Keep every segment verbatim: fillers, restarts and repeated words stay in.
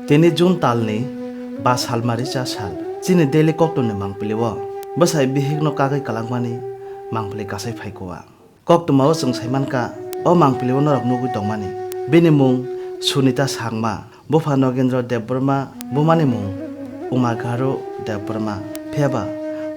Tini June talni ba salmari cha sal, chini daily koktwmni mangpili o bwsai bihikno kagwi kwlangmani mangpili kasai phaikua. Koktwmao chwng saimankha, o mangpili o norok nugwi tongmani. Bini mung Sunita Sangma, bupha Nogendra Debbarma, bumani mung Uma Garu Debbarma. Phiyaba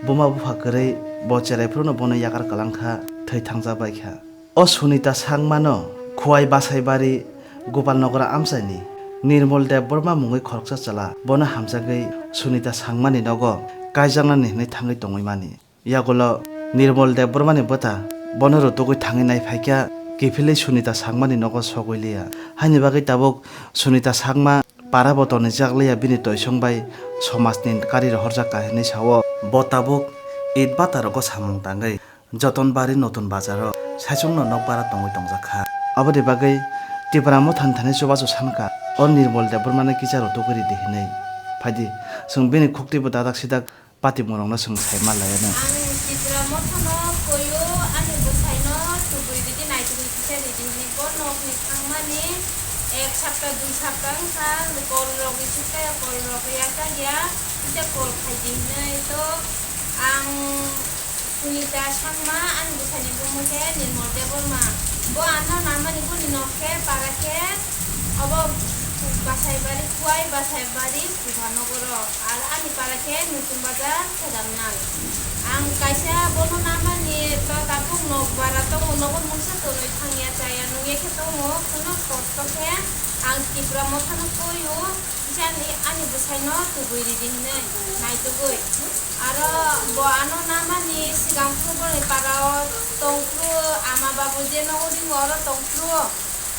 buma bupha kwrwi bo cherai phuru no bono yakar kwlangkha, thwi thangjabaikha. O Sunita Sangmano Khowai Basaibari Gopalnagar amchaini Nirmal Debbarma mungwi khoroksa chwla bono hamjagwi Sunita Sangmani nogo kaijaknani hwnwi thangwi tongwi mani. Yagulo Nirmal Debbarmani bwta bono rutugwi thangwi naiphaikha, kiphilwi Sunita Sangmani nogo sogwi liya. Haini bagwi tabuk Sunita Sangma para bo tonijak liya, bini toisong bai somajni kari rohorjak kha hwnwi sao. Bo tabuk Itbata rogo samung tangwi Jotonbari Notun Bazaro saichungno nokbara tongwi tongjak kha. Aboni bagwi Tipra Mothani thani chubachu sankha, o Nirmal Debbarmano kisa rutugwi ridi hwnwi. Phaidi, chwng bini khuktwibo dadak sidak patimung rokno chwng sai manlaiya no. Ang Tipra Mothano koio, ani bwsaino tubui ridi, naitugwi kisa ridi hwnwi. Bo nokni thangmani ek sapta dui sapta wngkha, kol rok receive khlaiya, kol rok yakar ya, kisa kol khaidi hwnwi. To ang Sunita Sangma, ani bwsaini bumung khe Nirmal Debbarma. Bo ano namani boni nok khe para khe obo Basaibari, Khowai Basaibari, Gopalnagar o. Ar ani para khe Nutun Bazar, Khedamnal. Ang kaisa bono namani to tabuk nokbara tongo, nogo mungsa tonwi thangya chaya nungya khe tongo, kheno kosto khe ang Tipra Mothano koio. Kisa ani, ani bwsaino tubui ridi hwnwi naitugwi. Aro bo ano namani swkang phuru boni parao tongphuru, ama babu je nogo ringo oro tongphuru.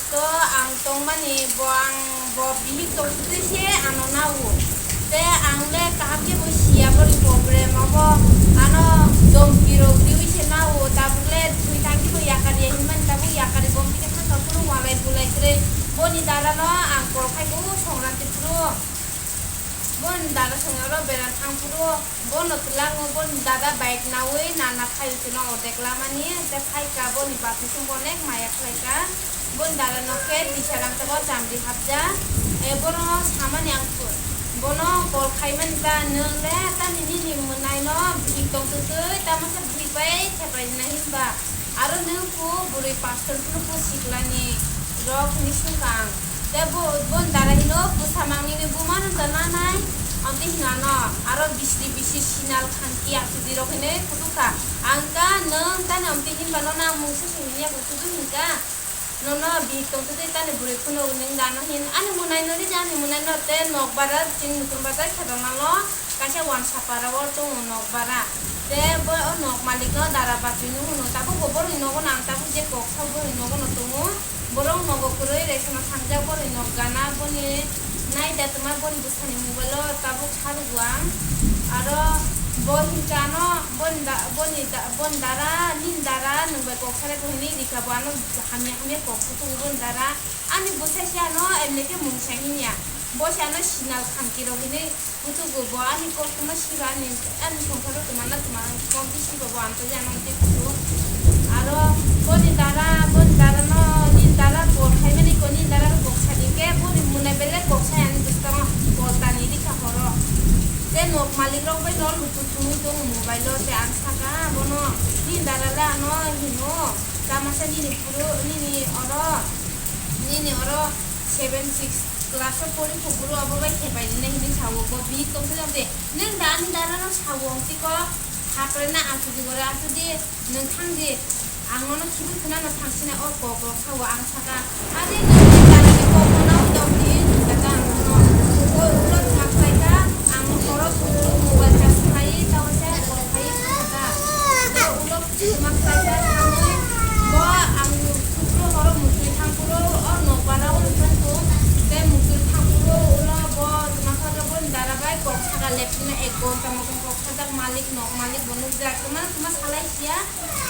To ang tongmani bo, ang bo bihik tongtwi se ano nao. Te ang le kaham khe bo siya boni problem obo, ano domki rok riwi se nao, tabuk le thwi thang khe bo yakar ya hinmani, tabuk yakari bomti khe thangkha phuru walai bulai kwrwi. Boni dara no ang kol khai bo Songkranti phuru. Boni dada songya oro bera thang phuru, bono twlango, boni dada bike nawi nana phaio chwngno ordek lamani, tei phaikha boni bati song bo onek maya khlaikha. Boni dada no khe tisa rang tebo chamri hapjak. E, bono samani ang phu-, bono call khaimani ta, nwng le tani nini mwnaino bihik tongtwtwi, tamo khe bihik bai thepai rina hinba. Aro nwng phu bwrwi pastor phuru phu siklani rok hinwi swngkha ang. Tei bo, boni dara hino, bwsa mangni ni buma no ta nanai, amtwi hino ano, aro bisri bisri sinal khanki achuti rok hinwi kutukha. Ang kha nwng tani amtwi hinba no nang mungsa simi ya bo kudu hinkha. Nono bihik tongtwtwi tani bwrwi phunuk nwng dano hin, ani mwnaino rija, ani mwnaino tei nokbara chini nukhung bazar khedonalo. Kaisa wansapara o tongo nokbara. Te bo o nok malikno dara batwi nw hwno, tabuk bo borokni nogo no ang tabuk je kok sa borokni nogo no tongo. Borok nogo kwrwi raisano thangjak borokni nok gana boni naida twma boni bwsani mobile o tabuk sa rwgo ang. Aro bo hinkhe ano boni da-, boni da-, boni dara, nini dara nwng bai kok sa rwkha hinwi rikha bo ano hamya hamya kok sa tongo boni dara. Ani bwsai se ano emni khe mung sa hinya. Bo se ano sinal khanki rok hinwi. Kutugo bo ani kok tuma siba ani, ani songkharo tuma na tuma kok bisi bo, bo ang to jana tei kutu. Aro boni dara, boni dara no, ni dara call khaimani ko, ni dara no kok sadi ke, boni mwnai belai kok sai ani bwskango call tani rikha horo. Tei nok malik rok bai no luku thumui tongo mobile o, tei ang saka bono, ni dara le ano hino, tamasa nini phuru, nini oro, nini oro seven six class o pori phuru abo bai khe bai rina hinwi sao, bo bihik tongthai jang de. Nwng da ani dara no sao, tiko hapre na achuti gore achudi, nwng thang di, ang nono khibi khuna no thang sina o kok rok sao, ang saka, "Are nwng ni dara ni kok no nao tong di," hinwi saka ang nono. Bo ulo thang khlai kha, ang horo thubru mobile charge khlai, tamo se kok khai kha ta. Bo ulo Tuma khlaijak thangwi bo ang thubru horo muktwi thangphuru o nokbara o thangkhu tei muktwi thangphuru ulo bo tuma khlaijak boni dara bai kok saka leptino ek ghonta motom kok sajak malik nok malik bo nukjak tuma tuma salai sia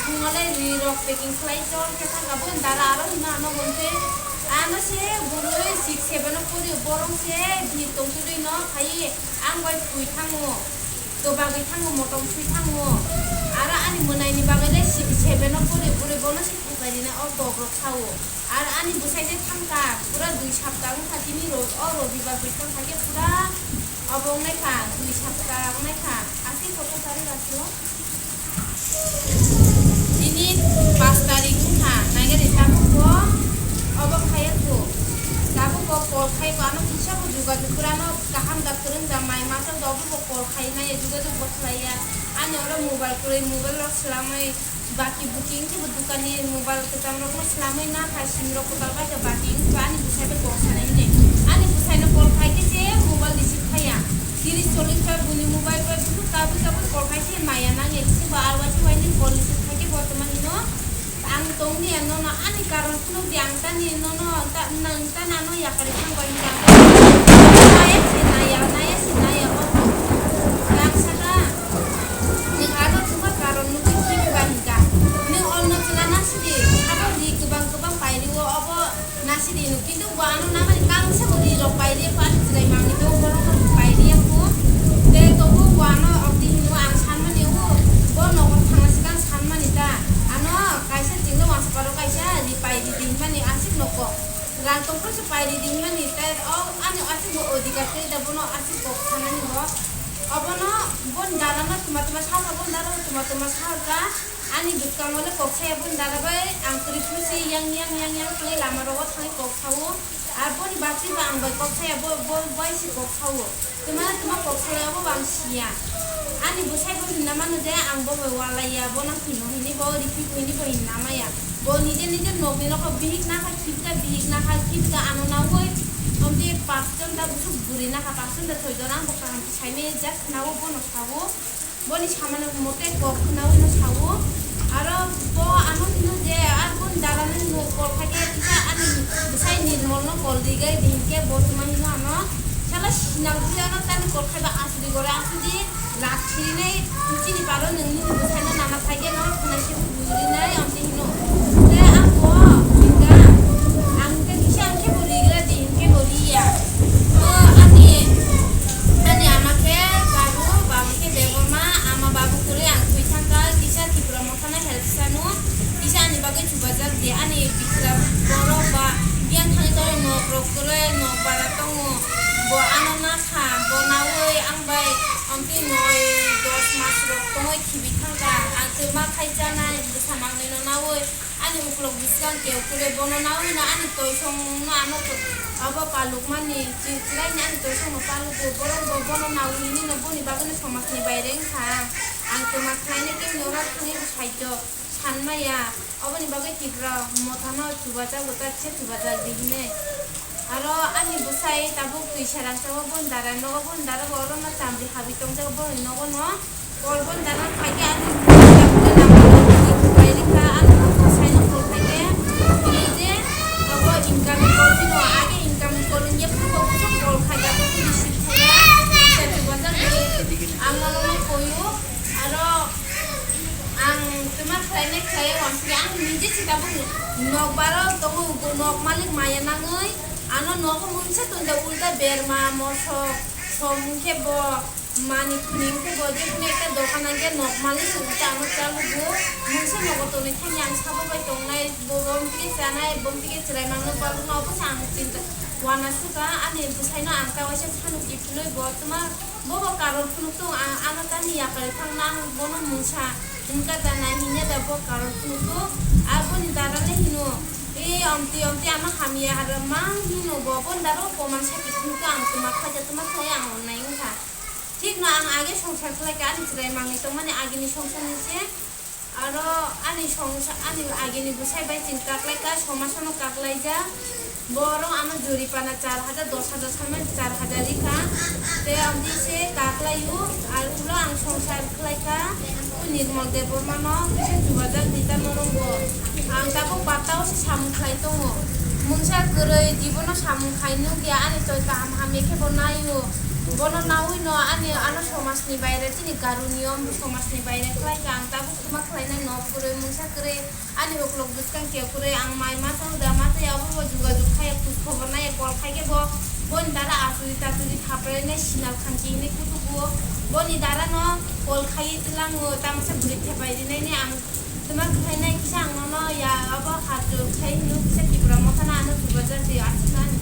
thungmale ri rok packing khlai chol khe thangkha boni dara aro hino ano bo hwnkhe ano se bwrwi six seven o pori borok se bihik tongtwdwi no phaiwi ang bai thwi thango. To bagwi thango, motom swi thango. Aro ani mwnaini bagwi le si-, seven o pori pori bono se thangkhlai rina o kok rok sao. Ar ani bwsai le thangkha, pura dui sapta wngkha tini ro-, o robibar bwskang khaikhe pura obo wngnai kha, dui sapta wngnai kha. Aswk kotha tarik aswk? Tini pash tarik wngkha, naikhe de tabuk bo obo khaiya kho. Tabuk bo call khai bo ano kisa bo jogajog kwrwi ano kaham da kwrwng da mai masa do obo bo call khai naiya jogajog bo khlaiya. Ani oro mobile kwrwi mobile rok swlamwi baki booking khe bo dukani mobile kwcham rokno swlamwi na khai sim rok kwtal bai khe baki wngkha ani bwsai bai kok sanai hwnwi. Ani bwsaino call khai khe je mobile receive khaiya. Tiris chollish bai buni mobile bai bwswk kabui kabui call khai khe maya nangya khe bo aro waisa waini call receive khai khe bo tongma hino. Ang tongni ya nono ani karon phunuk di ang tani nono ta nang ta nano yakari thang bai hwnka. Naya se naya, naya se naya o. Nang saka nwng ano thuma karon nugui thik bai hwnka. Nwng onno chwla nasidi, abo ri kwbang kwbang pairi o obo nasidi nwng. Kintu bo ano namani kangsa bo ri rok pairi o ani chwrai mangni bo borok rok pairi o. Te tobo bo ano obdi hino ang sanmani o, bo nogo thangna sikang sanmani ta. Ano kaisa chwngno wansukaro kaisa ri pai ri di hinmani aswk noko. Rang tongphuru se pai ri di hinmani tei o ani aswk bo odhikar tei da bono aswk kok sanani bo. Obono boni dara no tuma tuma sakha, boni dara no tuma tuma sakha. Ani bwskango le kok saya boni dara bai ang kwrwi phuru se yang yang yang yang khlai lama rogo thangwi kok sao. Ar boni bachwi bo ang bai kok saya, bo, bo bai se kok sao. Tuma tuma kok salai abo bo ang siya. Ani bwsai bo hinna mano je ang bo bai walai ya, bo nang hino hini bo riphi bo hini bo hinna maya. Bo nije nije nokni nokho bihik nakha khipka, bihik nakha khipka ano naui. Omte pasjon da busuk buri nakha, pasjon da soijon ang bo kaham khe saimaya just naui bono sao. Boni samani mote kok khnaui no sao. Aro bo ano hino je ar boni dara no hino kol khaikhe kisa ani bwsai Nirmol no kol rigai di hinkhe bo tuma hino ano sala sinang twi ano tani kol khaiba asudi gore asudi rak sirinai chini paro nwng nini bwsai no nana phaikhe no khwnai se bo bui rinai amtwi hino. Te ang bo hinka ang khe kisa ang khe bo rigra di hinkhe bo riya. O ani, ani ama khe Babu, babu khe Debbarma, ama babu kwrwi ang thwi thangkha, kisa Tipra Mothano help sano, kisa ani bagwi chubajak di, ani bikra borok ba biyang thangwi tongo, nok rok kwrwi, nok bara tongo, bo ano nakha, bo naui ang bai omtwi noi dos mas rok tongwi khibi thangkha, ang twma khai chanai bwsa mangnwi no naui. Ani uklok bwskang keu kwrwi bono naui no ani toisong no ano to-, abo palukmani chi-, chwraini ani toisong no palugo, borok bo bono naui hwnwi no boni bagwi no somajni baire wngkha. Ang twma khlainai tei norok thangwi bo saijo san maya, oboni bagwi Tipra Mothano chubajago, ta kisa chubajak di hwnwi. Aro ani bwsai tabuk twisa rangchak o boni dara nogo, boni dara bo oro no chamri habwi tongjak boni nogo no. Kol boni dara phaikhe ani bwsai no kol phaikhe hwnwi je abo incoming call phino age incoming call wngya phuru bo kol khaikha bo receive khaiya. Twisa chubajak di ang nono no koyo aro. Ang twma khlainai khlaiya wansukya, ang nije se tabuk nokbar o tongo, nok malik maya nangwi ano nogo mungsa tongda, ulta berma, mosok, som hwnkhe bo, mani khuni hwnkhe bo, jekunu ekta dokan hwnkhe nok malik se ulta ano chalugo, mungsa nogo tonwi thangya ang sabo bai tongnai, bo, bo hwnkhe chanai, bo hwnkhe chwrai mangno palukno, obosa ang chinta wanasukha, ani bwsaino ang ta waisa sanukdi phunwi bo twma. Bobo karon phunuk tongo, ang ano tamni yakarwi thangna, ang bono mungsa hwnka da nai hinya da bo karon phunuk tongo. Aboni dara le hino, e, omtwi omtwi ano hamya aro mang hino bo, boni dara o koman sakhe phunuk tongo, ang twma khaja twma khlai ang onnai wngkha. Thik no ang age songsar khlai kha, ani chwrai mangwi tongmani agini songsar ni se. Aro ani songsa-, ani agini bwsai bai chwng kaklaikha, somasano kaklaijak. Borok ano joripana char hajar, dos hajar samani char hajar rikha. Tei amtwi se kaklaio, ar ulo ang songsar khlaikha. O Nirmol Debbarmano kisa chubajak di ta norok bo. Ang tabuk patta o se samung khlai tongo. Mungsa kwrwi jibono samung khai nukya, ani toi kaham hamya khe bo naio. Bono naui no ani ano somajni baire, chini Garo niyom somajni baire khlaikha. Ang tabuk Tuma khlainai nok kwrwi, mungsa kwrwi, ani uklok bwskang khe kwrwi, ang mai ma chao da, ma chaya, obo bo jogajog khaiya, khoj khobor naiya, call khaikhe bo Boni dara achuri tachuri thaprainai sinal khanchi hinwi kutukuo. Boni dara no call khai twilango, tamsa bwrwi thepai rinaini ang twma khainai kisa ang nono ya abo hajjo khai hino kisa Tipra Motha no ano chubajar se aswk na ani